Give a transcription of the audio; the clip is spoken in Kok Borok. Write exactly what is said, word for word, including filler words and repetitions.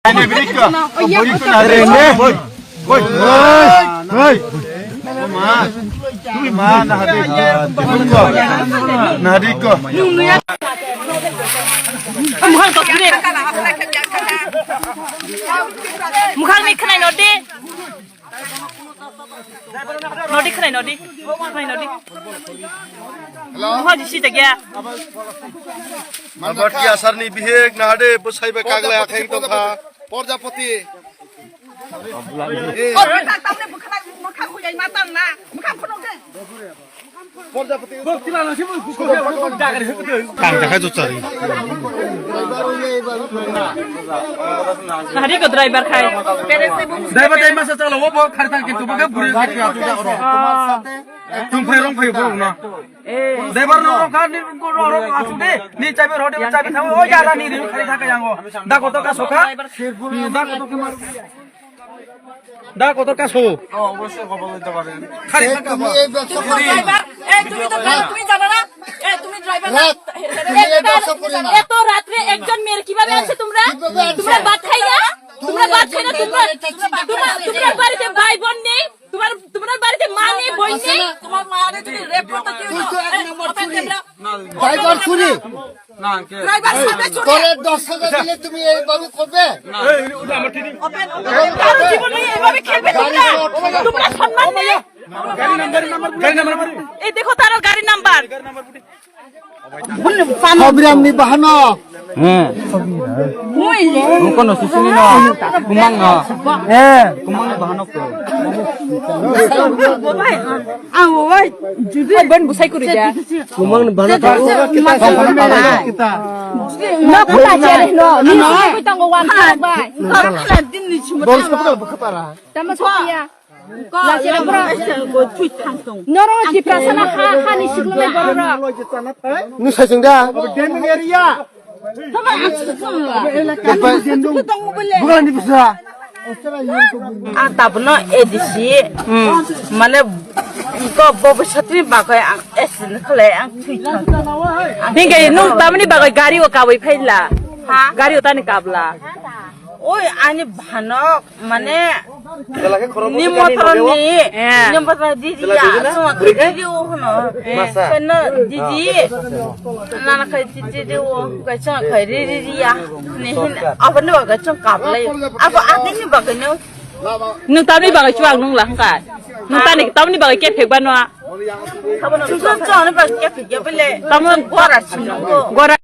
Mukhang ni khwnai nodi. Nodi khwnai nodi. Khwnai nodi. Hello. Mukhang jisi jagya. Manjak kha. Abot ki asarni bihik nahade bwsai bai kaglai akhai tongkha. Porjapati. Porjapati. Tamne bwkhana mokhang khujai ma tang na. Mokhang phunuk de. Tang jakha jutsari. Hari ko driver khai. Driver dai masa chala wo bo khari tang kintu bo ke buri sakya tu da oro. Tum phai rong phai bo na. Driver no rong kha ni ko ro ro atu de. Ni chabi ro de chabi thaw o ya la ni ri khari thaka yango. Da ko to ka sokha. Da ko to ka so. অবশ্যই খবর দিতে পারেন। খালি তুমি এই ব্যবসা তুমি করবে না। ড্রাইভার, এই তুমি তো ড্রাইভার, তুমি জানো না? এই তুমি ড্রাইভার না? রাত, তুমি এই ব্যবসা করবে না। এত রাত্রে একজন মেয়ের কিভাবে আনছো তোমরা? কিভাবে আনছো? তোমরা ভাত খাই না? তুমি তোমরা ভাত খাই না? একজন তোমরা, ড্রাইভার, এটা চিন্তা তোমরা, করো। তোমরা বাড়িতে ভাই বোন নেই? তোমার, তোমার বাড়িতে মা নেই, বোন নেই? তোমার মা আরে তুমি রেপ করতে কি তুই তো এক নম্বর চুরি। ড্রাইভার চুরি। না, আঙ্কেল। ড্রাইভার সাথে চুরি। তোরে দশ হাজার দিলে তুমি এইভাবে করবে? ওপেন, ওপেন, কারো জীবন নিয়ে এভাবে খেলবে তোমরা? তোমরা সম্মান নেই? এই দেখো তার গাড়ির number. Hobiram ni bahano. He. Kono susuni no. Kumang no. He. Kumang ni bahano ko. Ang oi. Judi ben busai kuri dia. Kumang ni bahano ko. No kota jere no. Ni ko tango wan bai. Bol sepuluh buka para. Tama soya. Noro Tiprasana ha, hani siklonai borok. Nung sai chwng da. Bukan di pusra. Ang tabno A D C, mane ko bo satri bagwi ang accident khlai ang thwi thang. Hingke nung tamni bagwi gari o kabwi phaila. Ha? Gari o tani kabla. Oi ani bhanok. Mane, ni motor ni, ni motor di di ya, so di di o hono. Seno di di, nana khai di di di o, kai chang khai ri ri ri ya. Ni hin, apa ni ba kai chang kap lai. Apa ati ni ba kai no. Nung tani ba kai chuang nung lang kai. Nung tani tani ba kai ke phek ba no. Chusam chang ni ba kai ke phek ya bele. Tamo gora chino. Gora.